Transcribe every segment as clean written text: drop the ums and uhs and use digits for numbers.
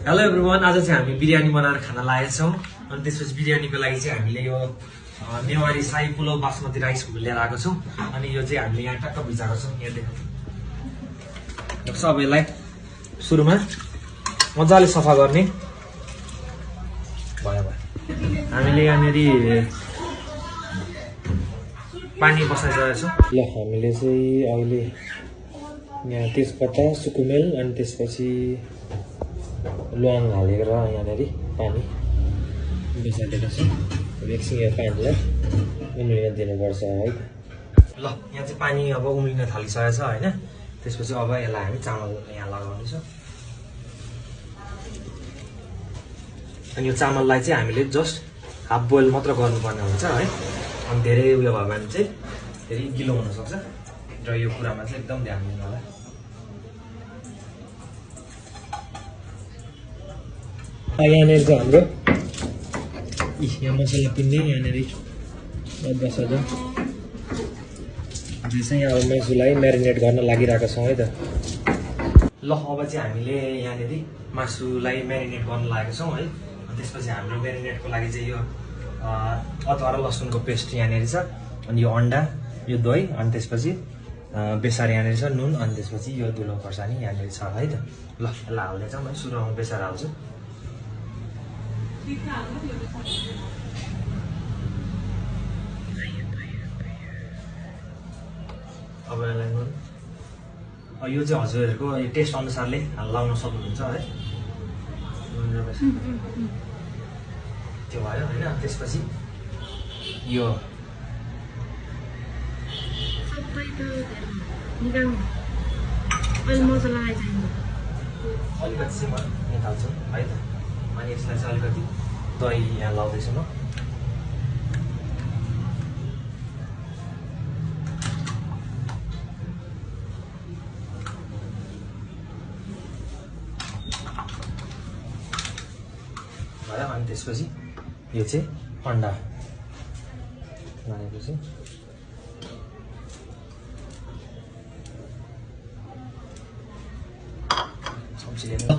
Hello everyone, आज चाहिँ हामी बिरयानी बनाएर खान लागेका छौँ। अनि त्यसपछि बिरयानीको लागि चाहिँ हामीले यो नेवारी साई पुलाव बासमती राइस लिएर आएको छौँ। अनि यो चाहिँ हामीले यहाँ टक्क भिजाएको छौँ। यहाँ देखाउँछु सबैलाई। सुरुमा मजाले सफा गर्ने भयो। हामीले यहाँनिर पानी बसाइसकेका छौँ। ल हामीले चाहिँ अहिले यहाँ तेजपत्ता सुकुमेल अनि त्यसपछि ल्वाङ हालेर यहाँनिर पानी बसाइदिएको छु। एकछिन यो पानीलाई उम्लिन दिनुपर्छ है त। ल यहाँ चाहिँ पानी अब उम्लिन थालिसकेको छ होइन। त्यसपछि अब यसलाई हामी चामल यहाँ लगाउनेछौँ। अनि यो चामललाई चाहिँ हामीले जस्ट हाफ बोइल मात्र गर्नुपर्ने हुन्छ है। अनि धेरै उयो भयो भने चाहिँ धेरै गिलो हुनसक्छ र यो कुरामा चाहिँ एकदम ध्यान दिनु होला। यहाँनिर चाहिँ हाम्रो यहाँ मसला पिन्ने यहाँनिर बसाउँछ। जो चाहिँ अब मासुलाई म्यारिनेट गर्न लागिरहेको छौँ है त। ल अब चाहिँ हामीले यहाँनिर मासुलाई म्यारिनेट गर्न लागेको छौँ है। अनि त्यसपछि हाम्रो म्यारिनेटको लागि चाहिँ यो अदुवा र लसुनको पेस्ट यहाँनिर छ। अनि यो अन्डा, यो दही, अनि त्यसपछि बेसार यहाँनिर छ, नुन, अनि त्यसपछि यो दुलो खोर्सानी यहाँनिर छ है त। ल यसलाई हाल्दैछौँ है। सुरुमा बेसार हाल्छु। अब यसलाई नुन, यो चाहिँ हजुरहरूको टेस्ट अनुसारले लाउन सक्नुहुन्छ है। नुन र बेसार त्यो भयो होइन। त्यसपछि यो अलिकति चाहिँ म निकाल्छु है त। अनि यसलाई चाहिँ अलिकति दही यहाँ लाउँदैछु म। भयो। अनि त्यसपछि यो चाहिँ अन्डा लगाएपछि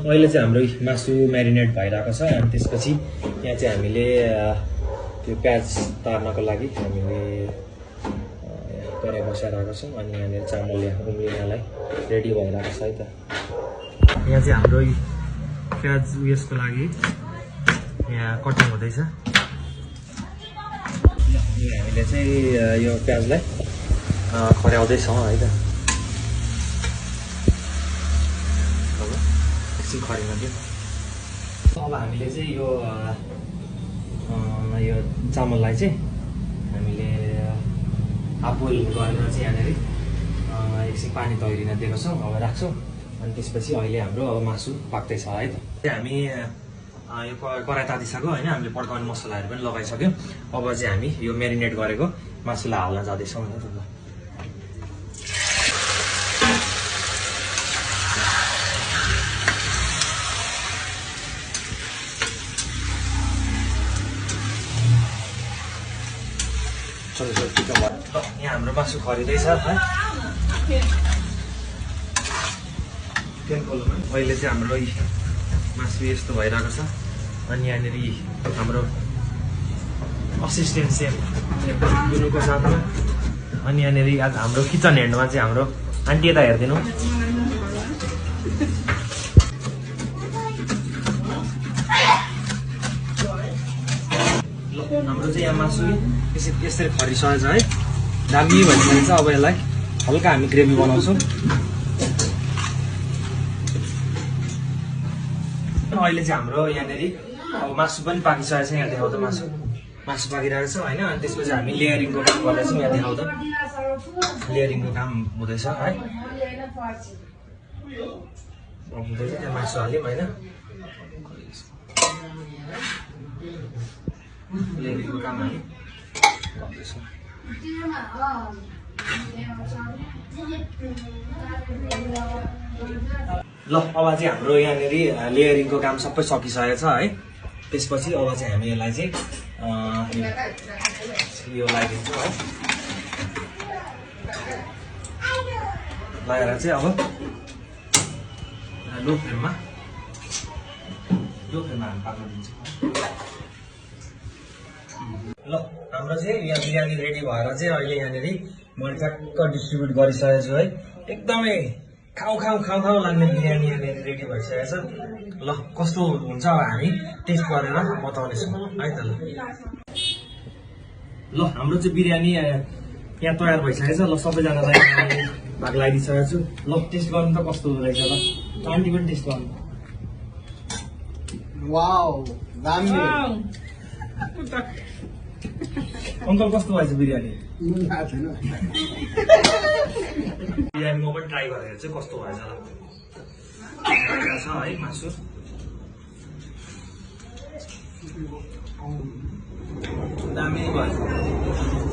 अहिले चाहिँ हाम्रो मासु म्यारिनेट भइरहेको छ। अनि त्यसपछि यहाँ चाहिँ हामीले त्यो प्याज तार्नको लागि हामीले कराई बसाइरहेको छौँ। अनि यहाँनिर चामल यहाँ उम्लिनलाई रेडी भइरहेको छ है त। यहाँ चाहिँ हाम्रो प्याज उयसको लागि यहाँ कटिङ हुँदैछ। हामीले चाहिँ यो प्याजलाई खर्याउँदैछौँ है त। खरिन दियो। अब हामीले चाहिँ यो चामललाई चाहिँ हामीले हाफ बोइल गरेर चाहिँ यहाँनिर एकछिन पानी तैरिन दिएको छौँ। अब राख्छौँ। अनि त्यसपछि अहिले हाम्रो अब मासु पाक्दैछ है त। हामी यो कराई तातिसक्यो होइन। हामीले पड्काउने मसलाहरू पनि लगाइसक्यौँ। अब चाहिँ हामी यो म्यारिनेट गरेको मासुलाई हाल्न जाँदैछौँ होइन त। यहाँ हाम्रो मासु खरिँदैछ है। अहिले चाहिँ हाम्रो मासु यस्तो भइरहेको छ। अनि यहाँनिर हाम्रो असिस्टेन्ट सेफ गुरुको साथमा। अनि यहाँनिर आज हाम्रो किचन हेन्डमा चाहिँ हाम्रो आन्टी यता हेरिदिनु। हाम्रो चाहिँ यहाँ मासु यसरी खरिसकेको छ है। दामी भइसकेको छ। अब यसलाई हल्का हामी ग्रेभी बनाउँछौँ। अहिले चाहिँ हाम्रो यहाँनिर अब मासु पनि पाकिसकेको छ। यहाँ देखाउँदा मासु पाकिरहेको छ होइन। अनि त्यसपछि हामी लेयरिङको काम गर्दैछौँ। यहाँ देखाउँदा लेयरिङको काम हुँदैछ है। हुँदैछ त्यहाँ मासु हाल्यौँ होइन। लेयरिङको काम हामी गर्दैछौँ। ल अब चाहिँ हाम्रो यहाँनिर लेयरिङको काम सबै सकिसकेको छ है। त्यसपछि अब चाहिँ हामी यसलाई चाहिँ यो लगाइदिन्छौँ है। लगाएर चाहिँ अब लो फ्लेममा यो खेलमा हामी पार्न दिन्छौँ। ल हाम्रो चाहिँ यहाँ बिरयानी रेडी भएर चाहिँ अहिले यहाँनिर मैले ट्याक्क डिस्ट्रिब्युट गरिसकेको छु है। एकदमै खाउ लाग्ने बिरयानी यहाँनिर रेडी भइसकेको छ। ल कस्तो हुन्छ अब हामी टेस्ट गरेर बताउनेछौँ है त। ल हाम्रो चाहिँ बिरयानी यहाँ तयार भइसकेको छ। ल सबैजनालाई भाग लगाइदिइसकेको छु। ल टेस्ट गर्नु त कस्तो हुँदो रहेछ। ल आन्टी पनि टेस्ट गर्नु। वाउ दामी अङ्कल कस्तो भएछ बिरयानी? छैन बिरयानी म पनि ट्राई गरेर चाहिँ कस्तो भएछ ल। छ है मासु दामी भयो।